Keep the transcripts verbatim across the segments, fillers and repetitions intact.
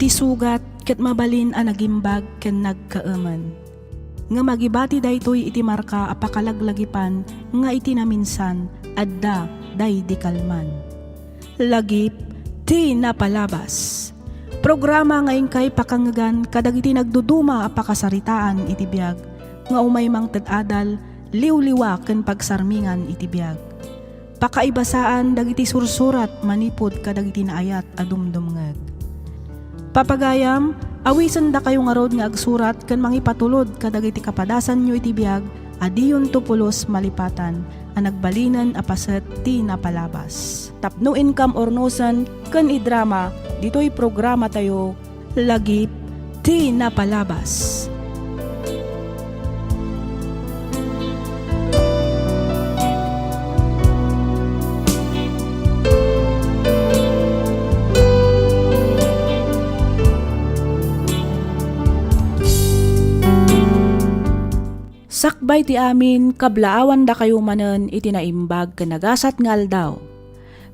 Ti sugat ket mabalin a nagimbag ken nagkaemen. Ngem agibati daytoy iti marka a pakalaglagipan nga iti naminsan, adda daydi kalman. Lagip ti napalabas. Programa nga inkay pakangegan kadagiti nagduduma a pakasaritaan iti biag nga umay mangted adal, liwliwa ken pagsarmingan iti biag. Pakaibasaan dagiti sursurat manipud kadagiti naayat a dumdumngeg. Papagayam, awisendakayo ngarud nga agsurat ken mangipatulod kadagiti kapadasanyo iti biag a diyonto pulos malipatan a nagbalinen a paset ti napalabas. Tapno inkam urnosen ken idrama ditoy programatayo, Lagip ti Napalabas. Sakbay ti amin, kablaawandakayo manen iti naimbag ken nagasat nga aldaw.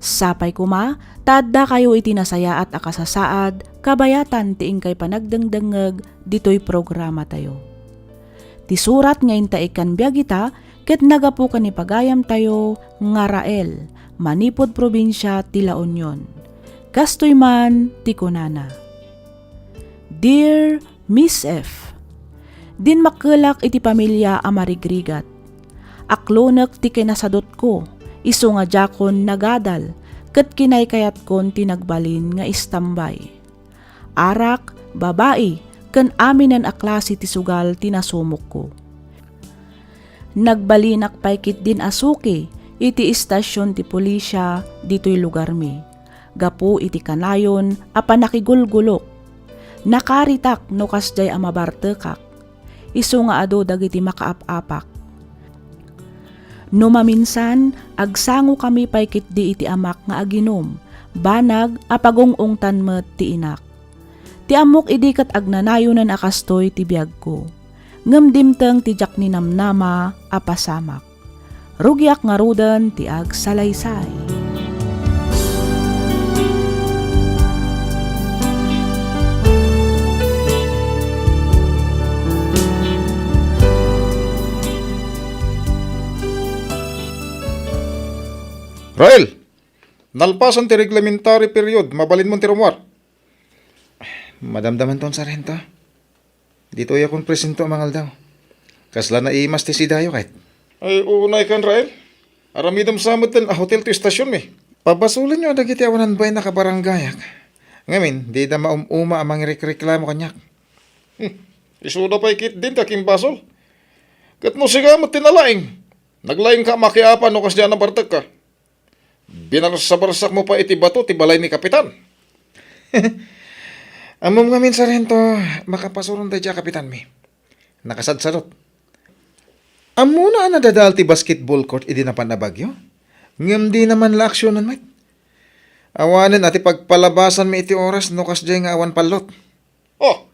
Sapay koma ta addakayo iti nasayaat a kasasaad kabayatan ti inkay panagdengdengngeg ditoy programatayo. Ti surat nga intaikkan biag ita ket nagapu ken ni pagayamtayo nga Rael, manipud probinsia ti La Union. Kastoy man ti kunana, Dear Miss F, dinmakkelak iti pamilia a marigrigat. Aklonek ti kinasadutko, isu nga diakon nagadal, ket kinaykayatkon ti nagbalin nga istambay. Arak, babai, ken aminen a klase ti sugal ti nasumokko. Nagbalinak pay ketdin a suki iti istasion ti pulisia ditoy lugarmi, gapu iti kanayon a panakigulgulok. Nakaritak no kasdiay a mabartekak, isu nga adu dagiti makaap-apak. No maminsan, agsangokami pay ketdi iti amak nga aginum, banag a pagung-ungtan met ti inak. Ti ammok idi ket agnanayonen a kastoy ti biagko. Ngem dimteng ti diak ninamnama a pasamak. Rugiak ngaruden ti agsalaysay. Rael, nalpasan ti reglementary period, mabalinmon ti rummuar. Madamdamanton, Sarhento. Ditoyakon presento a mangaldaw. Kasla naimas ti sidayo, ket? Ay, unay kan, Rael. Aramidem sa met a hotel ti istasionmi. Pabasolenyo dagiti awan bain a kabarangayak. Ngamin, dida maum-uma a mangirikreklamo kaniak. Hmm. Isuda pay ketdin ti akimbasol. Ket no sika met ti nalaing, naglaingka a makiapa no kasdiay a nabartekka. Binarsabarsakmo pay iti bato ti balay ni Kapitan. Ammom ngamin, Sarhento, makapasuron daydiay a kapitanmi. Nakasadsadot. Ammona a nadadael ti basketball court idi napan a bagyo? Ngem dina man la aksionen met. Awanen a ti pagpalabasanmi iti oras no kasdiay nga awan pallot. Oh,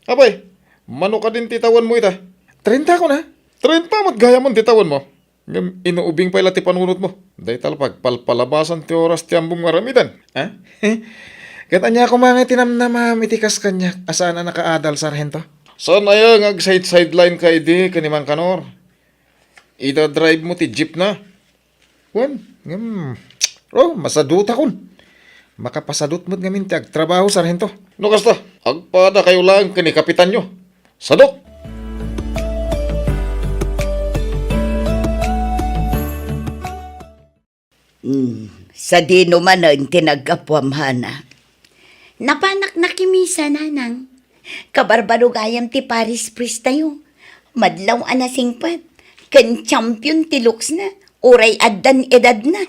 apay, mano kadin ti tawenmo ita? Trenta ko na. Trenta met gayam ti tawenmo. Ngem inuubing pay la ti panunotmo. Dayta la pagpalpalabasan ti oras ti ammom nga aramiden, ha? Ket ania koma nga itinamnamam iti kas kaniak a saan a nakaadal, Sarhento? Saan aya nga agsideline ka idi ken ni Mang Kanor? Ida drive mo ti jeep na? Wen, ngem, oh, masadutakon. Makapasadut met ngamin ti agtrabaho, Sarhento. No kasta, agpadakayo laeng ken ni kapitanyo. Sadut! Hmm, sadino manen ti naggapuam, Hana? Napanak nakimisa, Nanang. Kabarbaro gayam ti Paris Priest tayo. Madlaw a nasingpet. Ken champion ti looks na. Uray addan edad na.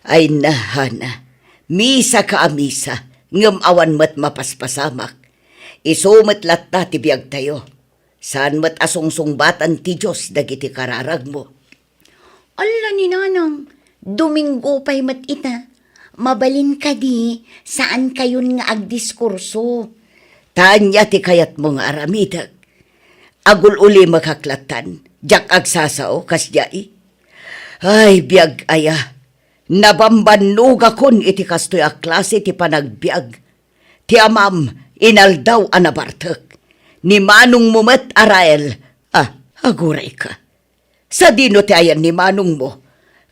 Ay na, Hana. Misa ka a misa. Ngem awan met mapaspasamak. Isu met latta ti biag tayo. Saan met a sungsungbatan ti Dios dagiti kararagmo. Alla ni Nanang, Domingo pay met ita. Mabalin kadi, saan kayon nga agdiskurso. Ta ania ti kayatmo nga aramidek? Agul-ulimek lattan, diak agsasao, kasdiay. Ay, biag aya, nabambannogakon iti kastoy a klase ti panagbiag. Ti amam, Inaldaw a nabartek. Ni manongmo met a Rael. Ah, agurayka. Sadino ti ayan ni manongmo?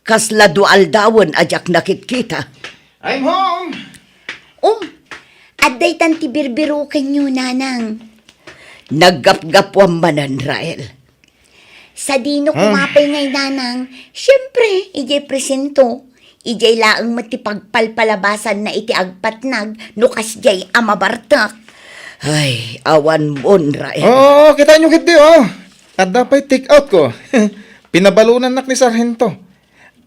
Kasla dua aldawen a diak nakitkita. I'm home! Um, adda itan ti birbirokenyo, nanang. Naggapgapuam manen, Rael. Sadino Hmm. kumapay ngay, nanang? Siyempre, idiay presento. Idiay laeng met ti pagpalpalabasanna iti agpatnag no kasdiay a mabartek. Ay, awan mon, Rael. Oo, kitaenyo ketdi, oh. Adda pay take out ko. Pinabalonannak ni Sarhento.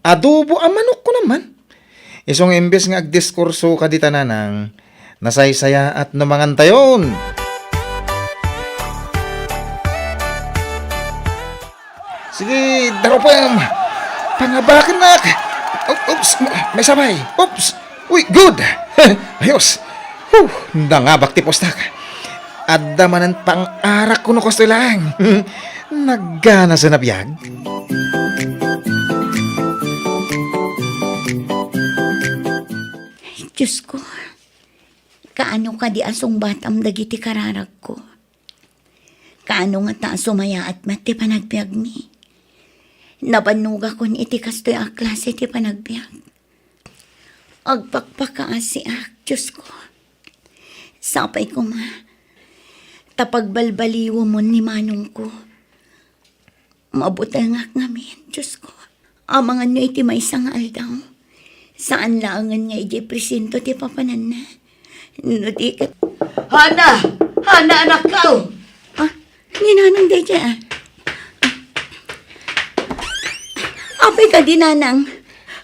Adobo a manok ko naman. Isu nga imbes nga agdiskurso ka dita, nanang, nasaysayaat no mangantayon. Sige, darupem. Pangabakennak. O-, oops, may sabay. Oops. Uy, good. Ayos. Huh, nangabak ti puostak. Adda manen pang-arak kuno kastoy laeng. Nagana sa nabiag. Diyos ko, kaano kadi a sungbatam dagiti kararagko? Kaano ngata a sumayaat met ti panagbiagmi? Nabannogakon iti kastoy a klase ti panagbiag. Agpakpakaasiak, Diyos ko. Sapay koma, ta pagbalbaliwemon ni manongko. Mabutengak ngamin, Diyos ko. Amangan no iti maysa nga aldaw, saan laengen nga idiay presento ti papananna. No di ket Hana! Hana, anakko! Ah, ni Nanang daydiay, ah. Apay kadi, Nanang?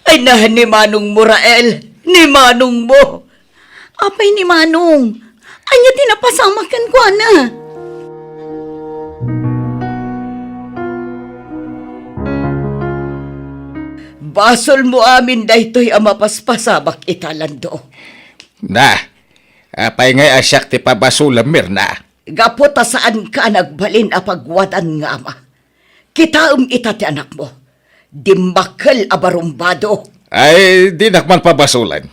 Ay, na, ni manongmo, Rael. Ni manongmo. Apay ni Manong? Ania ti napasamak kenkuana? Basolmo amin daytoy a mapaspasamak ita, Lando. Na, apay ngay a siak ti pabasolem, Mirna? Gapu ta saanka a nagbalin a pagwadan nga ama. Kitaem ita ti anakmo. Dimmakkel a barumbado. Ay, dinak man pabasolen.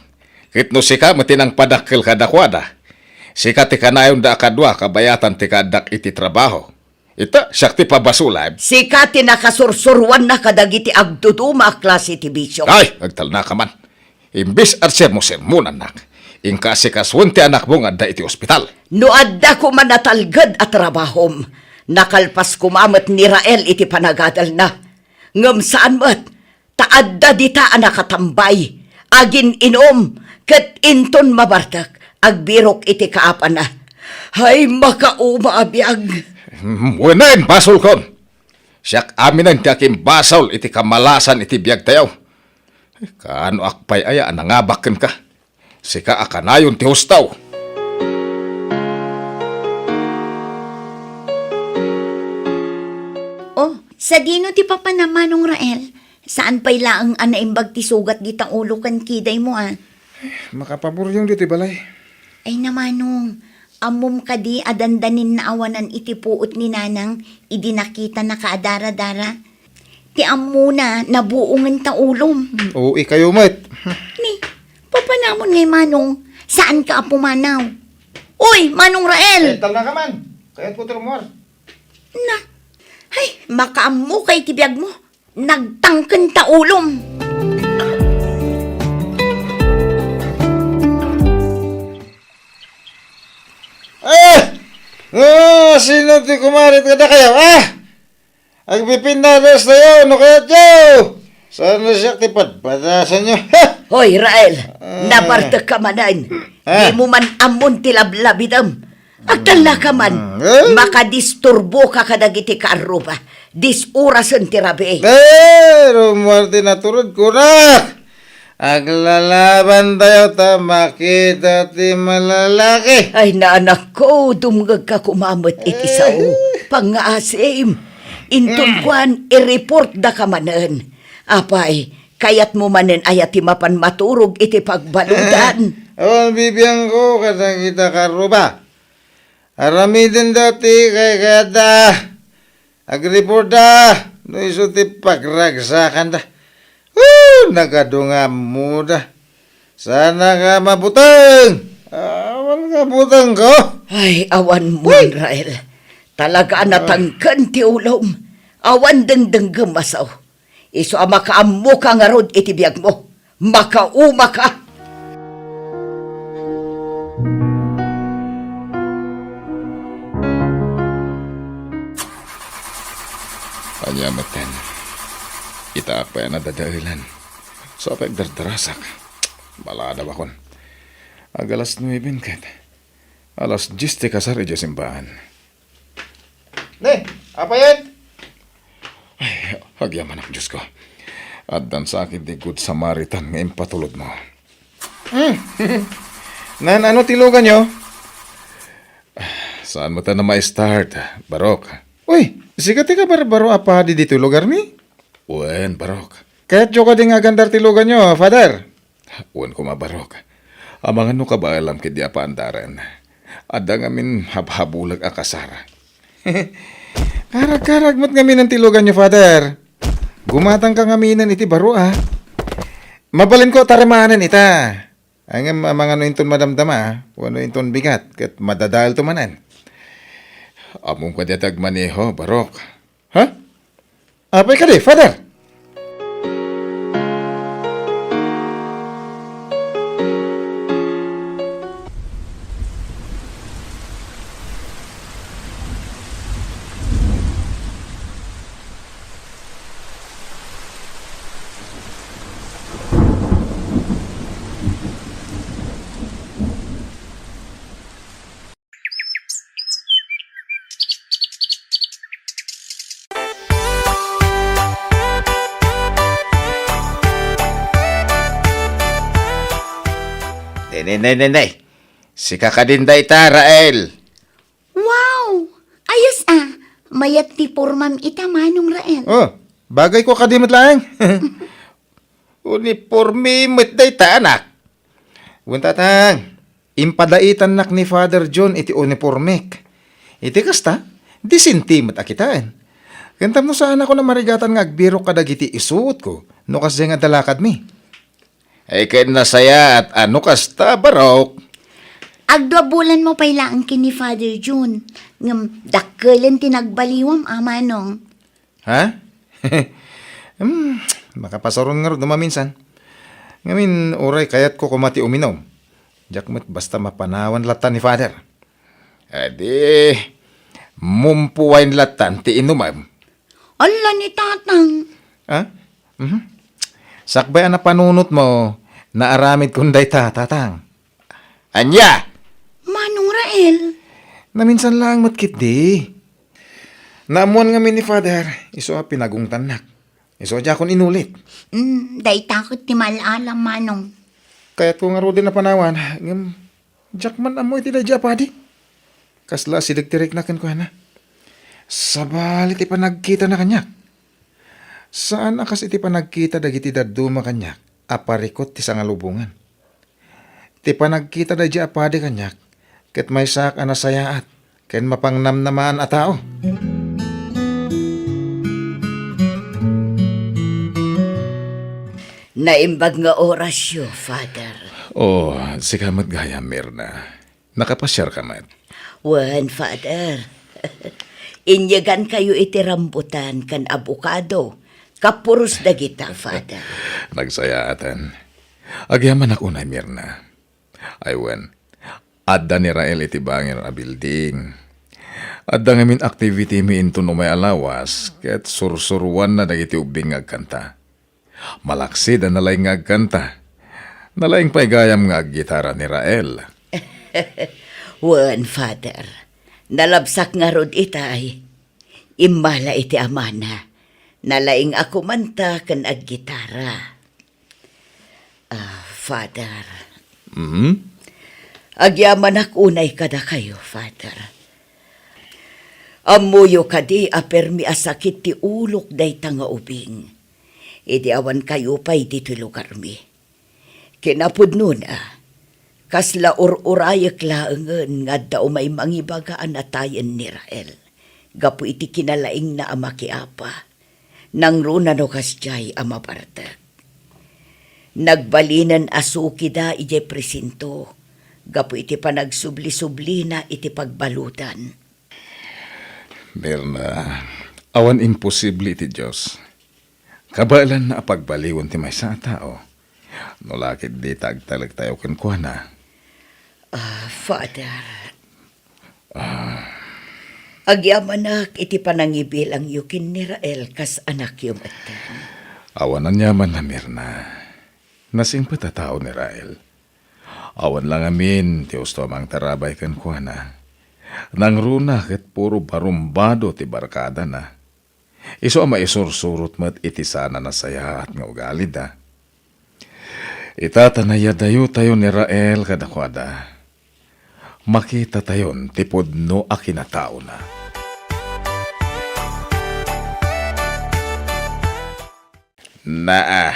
Ket no sika met ti nangpadakkel kadakuada, sika ti kanayonda a kadua kabayatan ti kaaddak iti trabaho. Ita, siak ti pabasolen. Sika ti nakasursuroanna kadagiti agduduma a klase ti bisio. Ay, agtalnaka man. Imbes a sermo-sermonannak, inka asikasuen ti anakmo nga adda iti ospital. No adda koma natalged a trabahom, nakalpas koma met ni Rael iti panagadalna. Ngem saan met, ta adda dita a nakatambay, agin-inom, ket inton mabartek, agbirok iti kaapana. Ay, makauma a biag! Wen, basolkon! Siak aminen ti akimbasol iti kamalasan iti biagtayo. Kaanoak pay aya a nangabak kenka? Sika a kanayon ti husto. Oh, sadino ti papanam, Manong Rael? Saan pay laeng a naimbag ti sugat dita ulo ken kidaymo, a? Makapaburyong ditoy balay. Ay, Manong, ammom kadi a dandanin naawanan iti puot ni Nanang idi nakitana ka a dara-dara? Ti ammona, nabuongen ta ulom. Oo, ikayo met. Ni, papanamon ngay, Manong, saanka a pumanaw? Uy, Manong Rael! Eh, talna ka man. Kayat ko ti rumuar. Na, ay, makaammo kay ti biag mo. Nagtangken ta ulom. Ah! Ah, sino ti kumarit kadakayo, ah? Agpipinnadas tayo, no kayatyo? Saan na siya ti padpadasanyo? Ha? Hoy, Rael, Ah. nabartek ka manen. Ah. Di mo man ammon ti lablabidem. Agtalla ka man. Ah, eh? Makadisturbo ka kadagiti kaarruba. Disurasen ti rabii. Eh, rumuar ti naturod, kunak! Aglalaban tayo ta makita ti malalaki. Ay, naanak ko, dumngeg ka koma met iti Eh. sao. Pangngaasim. Inton Mm. kuan, i-report da ka manen. Apay, kayat mo manen aya ti mapan maturog iti pagbaludan? Eh, awan bibiangko kadagita kaarruba. Aramiden dati kay kayatda. Agreportda no isu ti pagragsakanda. Woo! Nagadu nga ammoda. Sana ka mabuteng. Awan Nabutangko? Ay, awan mo, Rael. Talaga a natangken ti ulom. Awan dengdenggem a sao. Isu a makaammoka ngarud iti biagmo. Makaumaka! Ania metten? Itaak pay a nadadaelan. Sa pay agdardarasak. Baladawakon. Ag alas nuebe ket. Alas dies ti kasar idiay simbaan. Ne, apay ket? Ay, agyamanak, Diosko. Addan sa ketdi Good Samaritan nga impatulodmo. Hmm. Naan-ano ti luganyo? Saan met a ma-start, Barok? Uy, sika ti kabarbaro a padi ditoy lugarmi? Wen, Barok. Kayatyo kadi nga agandar ti luganyo, Father? Wen koma, Barok. Amangan no kabaelam ketdi a paandaren. Adda ngamin habhabulag a kasar. Karag-karag met ngamin ti luganyo, Father. Gumatangka ngamin iti baro, a. Mabalinko a taremanen ita. Ngem amangan no inton madamdama, wenno inton bigat, ket madadaelto manen. Ammom kadi a ti agmaneho, Barok? Ha? Apay kadi, Father? Nay, nay, nay, nay, nay. Sika kadin dayta, Rael. Wow! Ayos a. Mayat ti pormam ita, Manong Rael. Oh, bagay ko kadi met laeng. Uniporme met dayta, anak. Wen, Tatang, impadaitannak ni Father John iti unipormek. Iti kasta, disente met a kitaen. Ken tapno saanakon a marigatan nga agbirok kadagiti isuotko no kasdiay nga adda lakadmi. Ay, ken nasayaat a no kasta, Barok. Agdua bulanmo pay laeng ken ni Father John, ngem dakkelen ti nagbaliwam, a Manong. Ha? Hmm, makapasaron ngarud no maminsan. Ngamin, uray kayatko koma ti uminom. Diak met basta mapanawan latta ni Father. Adi, mumpuwayen lattan ti inumem. Ala ni Tatang. Ha? Mhm. Sakbay a napanunotmo, naaramidkon dayta, Tatang. Ania? Manong Rael. Naminsan laeng met ketdi. Naammuan ngamin ni Father, isu a pinagungtannak. Isu a diakon inulit. Mm, dayta ket ti mal-alam, Manong. Kayatko ngaruden a panawan, ngem diak man ammo iti daydiay a padi. Kasla asideg ti rikna kenkuana. Sabali ti panagkitana kaniak. Saan a kas iti panagkita dagiti dadduma kaniak a parikut ti sangalubongan. Ti panagkita daydiay a padi kaniak, ket maysaak a nasayaat ken mapangnamnamaan a tao. Naimbag nga orasyo, Father. Oh, sika met gayam, Mirna. Nakapasiarka met? Wen, Father. Inyegankayo iti rambutan ken abokado. Kapuros dagita, Father. Nagsayaatan. Agyamanak unay, Mirna. Ay wen, adda ni Rael iti bangir a building. Adda ngamin activity mi inton umay a lawas, ket sursuroanna dagiti ubbing nga agkanta. Malaksid a nalaing nga agkanta. Nalaing pay gayam nga aggitara ni Rael. Wen, Father. Nalabsak ngarud itay. Immala iti amana. Nalaing a kumanta ken aggitara. Ah, Father. Hmm? Agyamanak unay kadakayo, Father. Ammoyo kadi a permi a sakit ti ulok dayta nga ubing. Idi awan kayo pay ditoy lugarmi. Kinapudnona, kasla ur-urayek laengen nga adda umay mangibaga a natayen ni Rael gapu iti kinalaingna a makiapa. Nangruna no kasdiay a mabartek. Nagbalinen a sukida idiay presinto, gapu iti panagsubli-sublina iti pagbaludan. Mirna, awan imposible iti Dios. Kabaelanna a pagbaliwen ti maysa a tao. No la ket dita agtalektayo kenkuana. Ah, Father. Ah. Agyamanak iti panangibilangyo ken ni Rael kas anakyo metten. Awan aniamanna, Mirna. Nasingpet a tao ni Rael. Awan la ngamin ti usto a mangtarabay kenkuana. Nangruna ket puro barumbado ti barkadana. Isu a maisursurot met iti saan a nasayaat nga ugalida. Ita ta nayadayotayo ni Rael kadakuada, makitatayon ti pudno a kinataona. Naa,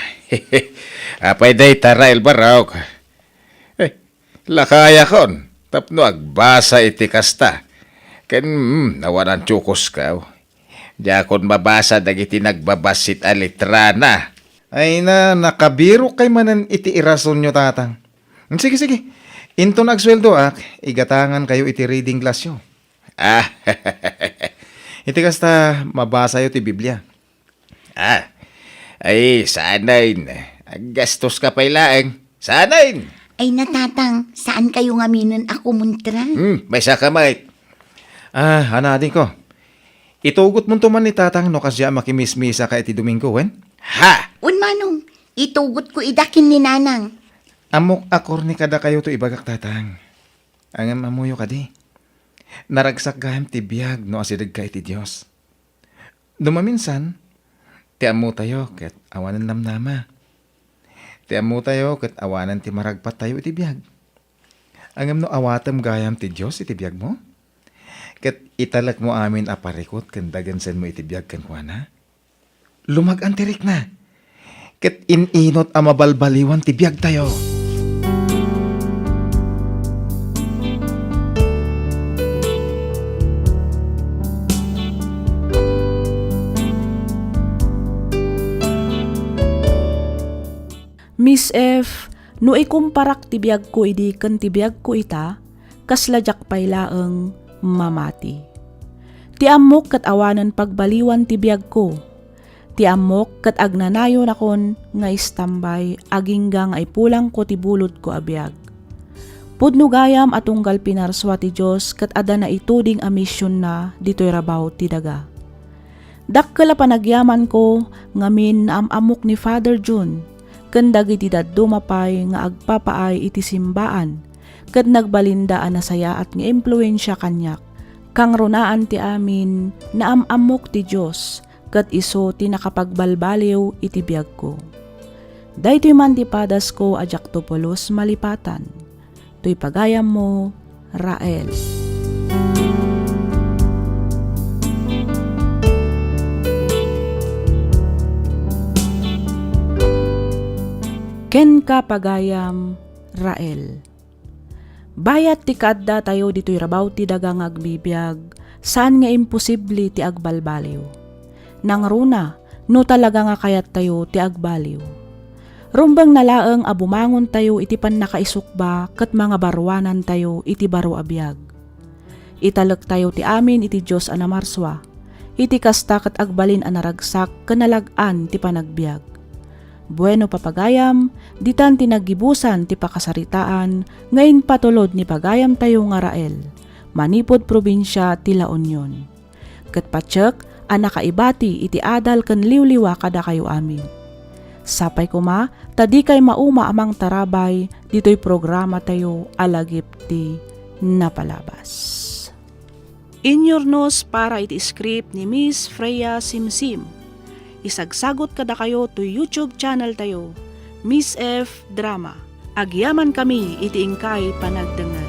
apay dayta, Rael Barok? Eh, lakayakon tapno agbasa iti kasta. Ken, mm, awan a tiokoskaw. Diakon mabasa dagiti nagbabassit a letrana. Ay na, nakabirok kay manen iti irasonyo, Tatang. Sige, sige. Inton agsueldoak, igatangankayo iti reading classyo. Ah, iti kasta, mabasayo ti Biblia. Ah, ay, saanen. Aggastoska pay laeng. Saanen. Ay na, Tatang, saankayo ngaminen a kumontra? Hmm, maysaka met. Ah, ana, adingko. Itugotmonto man ni Tatang no kasdiay a makimismisaka iti Domingo, wen? Ha? Wen, Manong, itugotko ida ken ni Nanang. Ammok a korni kadakayo ti ibagak, Tatang. Ngem ammoyo kadi, naragsak gayam ti biag no asidegka iti Dios. No maminsan, ti ammotayo ket awanen namnama. Ti ammotayo ket awanen ti maragpattayo iti biag. Ngem no awatem gayam ti Dios iti biagmo, ket italekmo amin a parikut ken dagensenmo iti biag kenkuana, lumag-an ti rikna, ket in-inut a mabalbaliwan ti biagtayo. Miss F, no ikumparak ti biagko idi ken ti biagko ita, kasla diak pay laeng mamati. Ti ammok ket awanen pagbaliwan ti biagko. Ti ammok ket agnanayonakon nga istambay agingga nga ipulangko ti bulodko a biag. Pudno gayam a tunggal pinarsua ti Dios ket adda naituding a misionna ditoy rabaw ti daga. Dakkel a panagyamanko ngamin naam-ammok ni Father Jun ken dagiti dadduma pay nga agpapaay iti simbaan ket nagbalinda a nasayaat nga impluensia kaniak. Kangrunaan ti amin, naam-ammok ti Dios ket isu ti nakapagbalbaliw iti biagko. Daytoy man ti padasko a diakto pulos malipatan. Toy pagayammo, Rael. Kenka, pagayam, Rael. Bayat ti kaaddatayo ditoy rabaw ti daga nga agbibiag, saan nga imposible ti agbalbaliw. Nangruna, no talaga nga kayattayo ti agbaliw. Rumbengna laeng a bumangontayo iti pannakaisukba ket mangabaruanantayo iti baro a biag. Italektayo ti amin iti Dios a namarsua. Iti kasta ket agbalin a naragsak ken nalag-an ti panagbiag. Bueno, papagayam, ditan ti naggibusan ti pakasaritaan nga impatulod ni pagayamtayo nga Rael, manipud probinsia ti La Union. Ket patiek a nakaibati iti adal ken liwliwa kadakayo amin. Sapay koma ta dikay mauma a mangtarabay ditoy programatayo a Lagip ti Napalabas. Inyurnos para iti script ni Miss Freya Simsim. Isagsagot kadakayo toy YouTube channel tayo, Miss F Drama. Agyamankami iti inkay panagdengngeg.